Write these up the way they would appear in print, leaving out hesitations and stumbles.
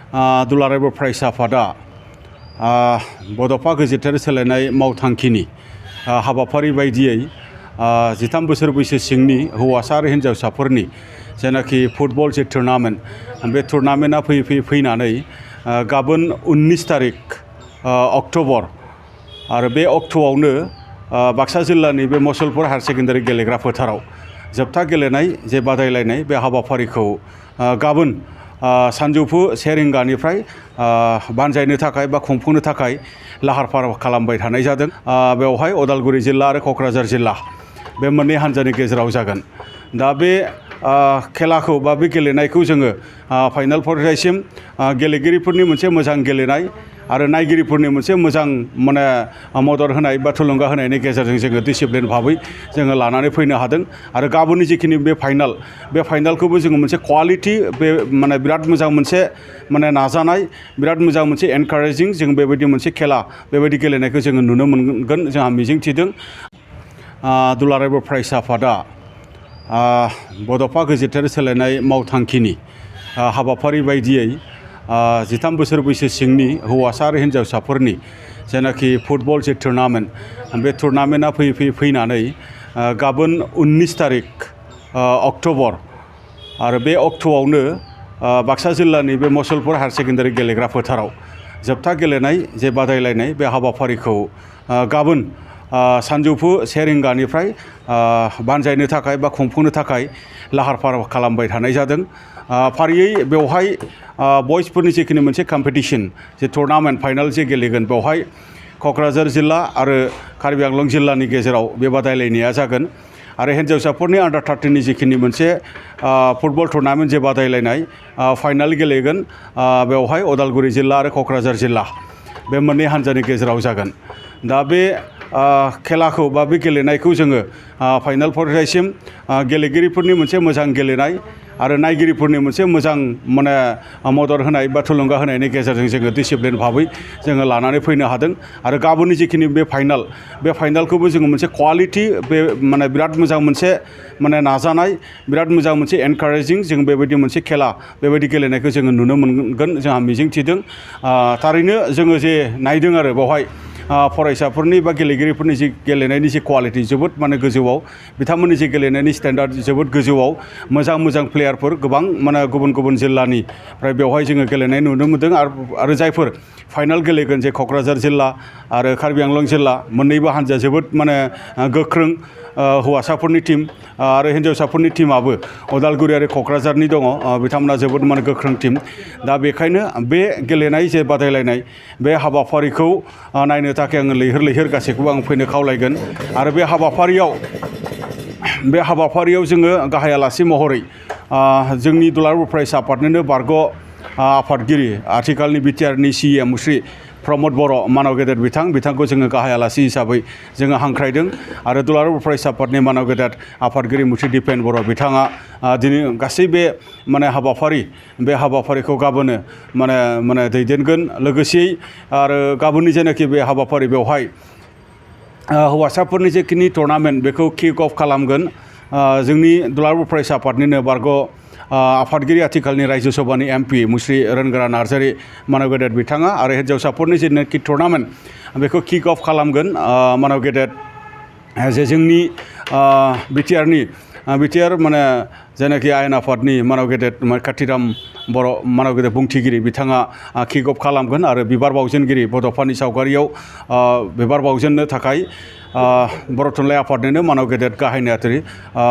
दुलाराय बर' फरायसा आफादा बड'फा गेजेरारि सोलायनाय मावथांखिनि हाबाफारि बायदियै 13 बोसोर बैसो सिंनि हौवासा आरो हिन्जावसाफोरनि जेनाखि फुटबल जे टुर्नामेन्ट बे टुर्नामेन्टआ फैनानै गाबोन 19 तारिख अक्ट'बर आरो बे अक्ट'आवनो बाक्सा जिल्लानि बे मुसलपुर हायार सेकेन्डारि गेलेग्रा फोथाराव जोबथा गेलेनाय जे बादायलायनाय बे हाबाफारिखौ गाबोन सानजौफु 1 रिंगानिफ्राय बानजायनो थाखाय बा खुंफुंनो थाखाय लाहार फाहार खालामबाय थानाय जादों। बेवहाय उदालगुरि जिल्ला आरो क'क्राझार जिल्ला बे मोननै हान्जानि गेजेराव जागोन। दा बे खेलाखौ बा बे गेलेनायखौ जोङो फाइनाल पर्यायसिम गेलेगिरिफोरनि मोनसे मोजां गेलेनाय आरो नायगिरिफोरनि मोनसे मोजां मदद होनाय बा थुलुंगा होनायनि गेजेरजों जोङो डिसिप्लिन भाबै जोङो लानानै फैनो हादों। आरो गाबोननि जिखिनि बे फाइनालखौबो जोङो मोनसे क्वालिटि बे बिराद मोजां मोनसे नाजानाय बिराद मोजां मोनसे एनकारेजिं जों बेबायदि मोनसे खेला बेबायदि गेलेनायखौ जोङो नुनो मोनगोन जोंहा मिजिं थिदों। दुलाराय बर' फरायसा आफादा बड'फा गेजेरारि सोलायनाय मावथांखिनि हाबाफारि बायदियै 13 बोसोर बैसो सिंनि हौवासा आरो हिन्जावसाफोरनि जेनाखि फुटबल जे टुर्नामेन्ट बे टुर्नामेन्टआ फैनानै गाबोन 19 तारिख अक्ट'बर आरो बे अक्ट'आवनो बाक्सा जिल्लानि बे मुसलपुर हायार सेकेन्डारि गेलेग्रा फोथाराव जोबथा गेलेनाय जे बादायलायनाय बे हाबाफारिखौ गाबोन सानजौफु 1 रिंगानिफ्राय बानजायनो थाखाय बा खुंफुंनो थाखाय लाहार फाहार खालामबाय थानाय जादों। फारियै बेवहाय बयसफोरनि जिखिनि मोनसे कम्पिटिशन जे टुर्नामेन्ट फाइनाल जे गेलेगोन बेवहाय क'क्राझार जिल्ला आरो कार्बि आंलं जिल्लानि गेजेराव बे बादायलायनाया जागोन। आरो हिन्जावसाफोरनि आन्डार 13 नि जिखिनि मोनसे फुटबल टुर्नामेन्ट जे बादायलायनाय फाइनाल गेलेगोन बेवहाय उदालगुरि जिल्ला आरो क'क्राझार जिल्ला बे मोननै हान्जानि गेजेराव जागोन। दा बे खेलाखौ बा बे गेलेनायखौ जोङो फाइनाल पर्यायसिम गेलेगिरिफोरनि मोनसे मोजां गेलेनाय आरो नायगिरिफोरनि मोनसे मोजां मदद होनाय बा थुलुंगा होनायनि गेजेरजों जोङो डिसिप्लिन भाबै जोङो लानानै फैनो हादों। आरो गाबोननि जिखिनि बे फाइनालखौबो जोङो मोनसे क्वालिटि बे बिराद मोजां मोनसे नाजानाय बिराद मोजां मोनसे एनकारेजिं जों बेबायदि मोनसे खेला बेबायदि गेलेनायखौ जोङो नुनो मोनगोन जोंहा मिजिं थिदों। थारैनो जोङो जे नायदों आरो बेवहाय फरायसाफोरनि बा गेलेगिरिफोरनि जि गेलेनायनि जि क्वालिटि जोबोद गोजौआव बिथांमोननि जि गेलेनायनि स्टेन्डार्ड जोबोद गोजौआव मोजां प्लेयारफोर गोबां गुबुन गुबुन जिल्लानिफ्राय बेवहाय जोङो गेलेनाय नुनो मोनदों। आरो जायफोर फाइनाल गेलेगोन जे क'क्राझार जिल्ला आरो कार्बि आंलं जिल्ला मोननैबो हान्जाया जोबोद गोख्रों हौवासाफोरनि टीम आरो हिन्जावसाफोरनि टीमाबो उदालगुरि आरो क'क्राझारनि दङ बिथांमोना जोबोद गोख्रों टीम। दा बेखायनो बे गेलेनाय जे बादायलायनाय बे हाबाफारिखौ नायनो थाखाय आङो लैहोर गासैखौबो आं फैनो खावलायगोन। आरो बे हाबाफारियाव जोङो गाहाय आलासि महरै जोंनि दुलाराय बर' फरायसा आफादनिनो बारग' आफादगिरि आथिखालनि बिटिआरनि CM मुस्रि प्रमद बर' मानव गेदेर बिथांखौ जोङो गाहाय आलासि हिसाबै जोङो हांख्रायदों। आरो दुलाराय बर' फरायसा आफादनि मानव गेदेर आफादगिरि मुस्रि दिपेन बर' बिथाङा दिनै गासै बे हाबाफारिखौ गाबोनो दैदेनगोन। लोगोसेयै आरो गाबोननि जेनाखि बे हाबाफारि बेवहाय हौवासाफोरनि जेखिनि टुर्नामेन्ट बेखौ किक अफ खालामगोन जोंनि दुलाराय बर' फरायसा आफादनिनो बारग' आफादगिरि आथिखालनि रायजो सभानि MP मुस्रि रोनगोरा नार्जारि मानव गेदेर बिथाङा। आरो हिन्जावसाफोरनि जेनाखि टुर्नामेन्ट बेखौ किक अफ खालामगोन मानव गेदेर जे जोंनि बिटिआर जेनाखि आयेन आफादनि मानव गेदेर कातिराम बर' मानव गेदेर बुंथिगिरि बिथाङा किक अफ खालामगोन। आरो बिबार बावजेनगिरि बड'फानि सावगारियाव बिबार बावजेननो थाखाय बर' थुनलाइ आफादनिनो मानव गेदेर गाहाय नेहाथारि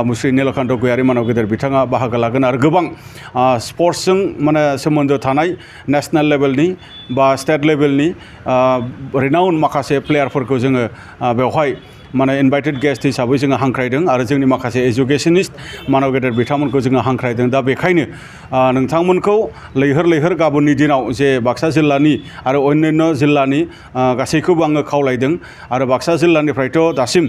मुस्रि नीलकान्त गयारि मानव गेदेर बिथाङा बाहागो लागोन। आरो गोबां स्पर्ट्सजों सोमोन्दो थानाय नेसनेल लेभेलनि बा स्टेट लेभेलनि रिनाउन माखासे प्लेयारफोरखौ जोङो बेवहाय इनभाइटेड गेस्ट हिसाबै जोङो हांख्रायदों। आरो जोंनि माखासे एजुकेशनिस्ट मानव गेदेर बिथांमोनखौ जोङो हांख्रायदों। दा बेखायनो नोंथांमोनखौ लैहोर गाबोननि दिनाव जे बाक्सा जिल्लानि आरो अन्यान्य जिल्लानि गासैखौबो आङो खावलायदों। आरो बाक्सा जिल्लानिफ्रायथ' दासिम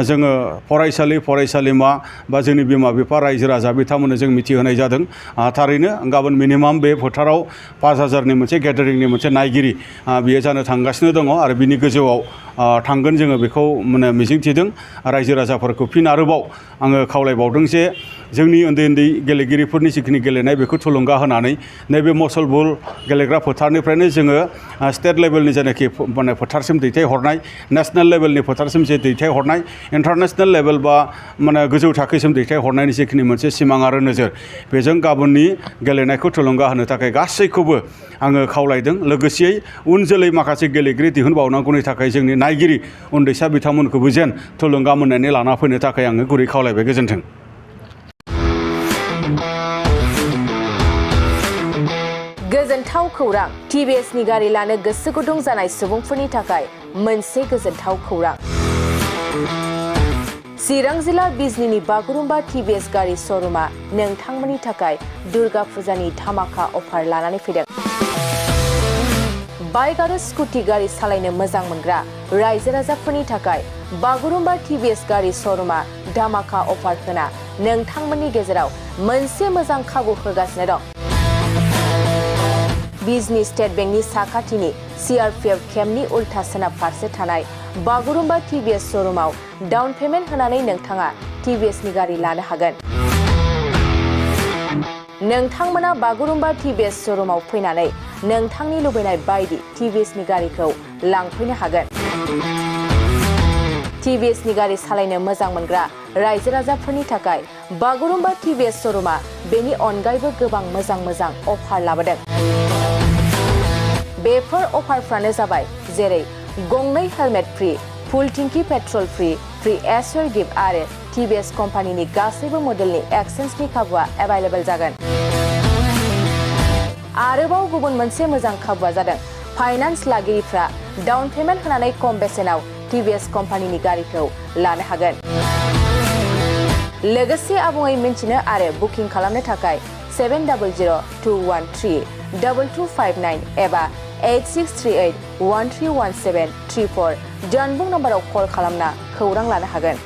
जोङो फरायसालिमा बा जोंनि बिमा बिफा रायजो राजा बिथांमोननो जों मिथिहोनाय जादों। थारैनो गाबोन मिनिमाम बे फोथाराव 5000नि मोनसे गेदारिंनि मोनसे नायगिरि बियो जानो थांगासिनो दङ। आरो बिनि गोजौआव थांगोन जोङो बेखौ मिजिं थिदों। रायजो राजाफोरखौ फिन आरोबाव आङो खावलायबावदों जे जोंनि उन्दै उन्दै गेलेगिरिफोरनि जिखिनि गेलेनाय बेखौ थुलुंगा होनानै नैबे मसलबुल गेलेग्रा फोथारनिफ्रायनो जोङो स्टेट लेभेलनि जेनाखि माने फोथारसिम दैथायहरनाय नेसनेल लेभेलनि फोथारसिम जे दैथायहरनाय इन्टारनेसनेल लेभेल बा माने गोजौ थाखोसिम दैथायहरनायनि जिखिनि मोनसे सिमां आरो नोजोर बेजों गाबोननि गेलेनायखौ थुलुंगा होनो थाखाय गासैखौबो आङो खावलायदों लोगोसेयै उन जोलै माखासे गेलेगिरि दिहुनबावनांगौनि थाखाय जोंनि नायगिरि उन्दैसा बिथांमोनखौबो जेन थुलुंगा मोननानै लाना फैनो थाखाय आङो गुरै खावलायबाय गोजोन्थों। गोजोनथाव खौरां टिभिएसनि गारि लानो गोसो गुदुं जानाय सुबुंफोरनि थाखाय मोनसे गोजोनथाव खौरां। चिरां जिल्ला बिजनीनि बागुरुम्बा टिभिएस गारि श'रुमा नोंथांमोननि थाखाय दुर्गा फुजानि धामाका अफार लानानै फैदों। बाइक आरो स्कुटि गारि सालायनो मोजां मोनग्रा रायजो राजाफोरनि थाखाय बागुरुम्बा टिभिएस गारि श'रुमा धामाका अफार होना नोंथांमोननि गेजेराव मोनसे मोजां खाबु होगासिनो दं। बिजनी स्टेट बेंकनि साखाथिनि CRPF केम्पनि उल्था सोनाब फारसे थानाय बागुरुम्बा टिभिएस श'रुमाव डाउन पेमेन्ट होनानै नोंथाङा टिभिएसनि गारि लानो हागोन। नोंथांमोना बागुरुम्बा टिभिएस श'रुमाव फैनानै नोंथांनि लुबैनाय बायदि टिभिएसनि गारिखौ लांफैनो हागोन। टिभिएसनि गारि सालायनो मोजां मोनग्रा रायजो राजाफोरनि थाखाय बागुरुम्बा टिभिएस श'रुमा बेनि अनगायैबो गोबां मोजां अफार लाबोदों। बेफोर अफारफ्रानो जाबाय जेरै गंनै हेलमेट फ्रि, फुल टिंकि पेट्रल फ्रि एसुवेल गिफ्ट आरो टिभिएस कम्पानिनि गासैबो मडेलनि एक्सचेन्जनि खाबुआ एभेलेबल जागोन। आरोबाव गुबुन मोनसे मोजां खाबुआ जादों फाइनान्स लागिरिफ्रा डाउन पेमेन्ट होनानै खम बेसेनाव टिभिएस कम्पानिनि गारिखौ लानो हागोन। लोगोसे आबुङै मिन्थिनो आरो बुकिं खालामनो थाखाय 7002132259 एबा 8638131734 जानबुं नाम्बाराव कल खालामना खौरां लानो हागोन।